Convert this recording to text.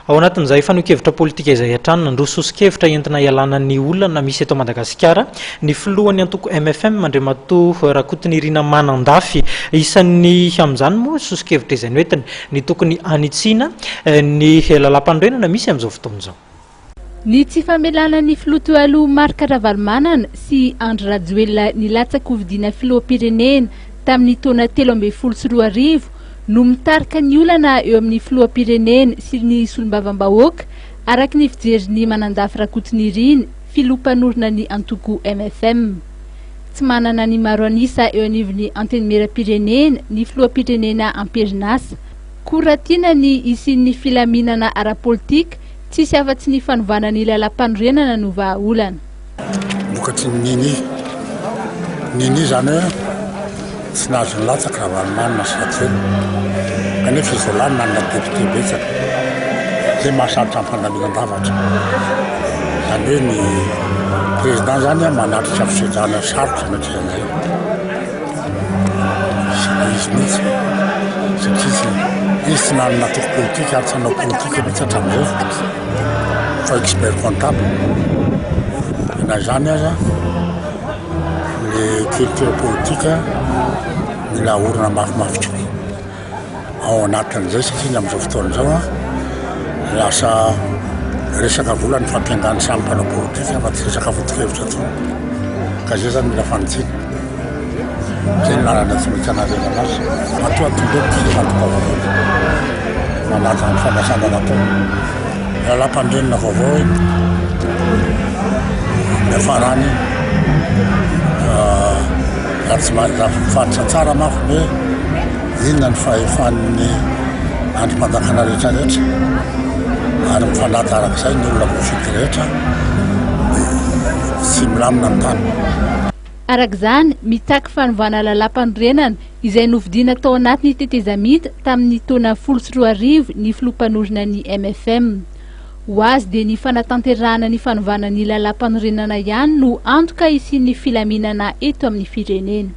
Ao anatin'izay fanehoan-kevitra politika izay hatrany, nandroso soso-kevitra entina hialana ny olana misy eto Madagasikara ny filohan'ny antoko mfm, Andriamatoa Rakotonirina Manandafy. Isan'ny amin'izany moa soso-kevitra izay noentiny, ny tokony hanitsiana ny lalàmpanorenana misy amin'izao fotoana izao. Ny tsy famelana ny filoha teo aloha Marc Ravalomanana sy Andry Rajoelina nilatsa-kofidiana filoham-pirenena tamin'ny taona 2013 no mitarika ny olana eo amin'ny filoham-pirenena sy ny solombavambahoaka, araka ny fijerin'i Manandafy Rakotonirina, filoha mpanorina ny antoko mfm. Tsy manana ny maro an'isa eo anivon'ny Antenimierampirenena ny filoham-pirenena am-perinasa. Koa raha tiana ny hisian'ny filaminana ara-politika, tsisy afa-tsy ny fanovana ny lalàmpanorenana no vahaolana. Vokatry ny nini. Nini izany hoe tsy nahazo nilatsaka Ravalomanana sy Rajoelina. Kanefa izy roalahy nanana député betsaka. Izay mahasarotra ny fandaminan-javatra. Izany hoe ny président izany manatrika fisedrana sarotra anatrehan'izay. Izy mihitsy. Satria izy tsy nanana antoko politika ary tsy hanao politika mihitsy hatramin'izay. Fa expert comptable. Na izany aza, le culture politique mila ahorina mafimafy koa ao anatin'izay satria ny amin'izao fotoana izao an, lasa resaka vola ny fampiangan'ny samy mpanao politika fa tsy resaka foto-kevitra intsony. Ka izay zany mila fanitsiana. Izay ny lalana tsy maintsy anarenana azy. Matoa tonga eo dia fampitaovana manaja ny fanasana natao. Lalàmpanorenana vaovao iny. Niafarany iny. Raha tsy mahafaritra tsara manko ny hoe inona ny fahefan'ny andrim-panjakana rehetra rehetra ary mifanaja arak'izay ny olona voafidy rehetra dia tsy milamina ny tany. Araka izany, mitaky fanovana lalàmpanorenana izay nofidiana tao anatin'ny tetezamita tamin'ny taona 2010 ny filoha mpanorina ny mfm. Ho azy dia ny fanatanterahana ny fanovana ny lalàmpanorenana ihany no antoka hisian'ny filaminana eto amin'ny firenena.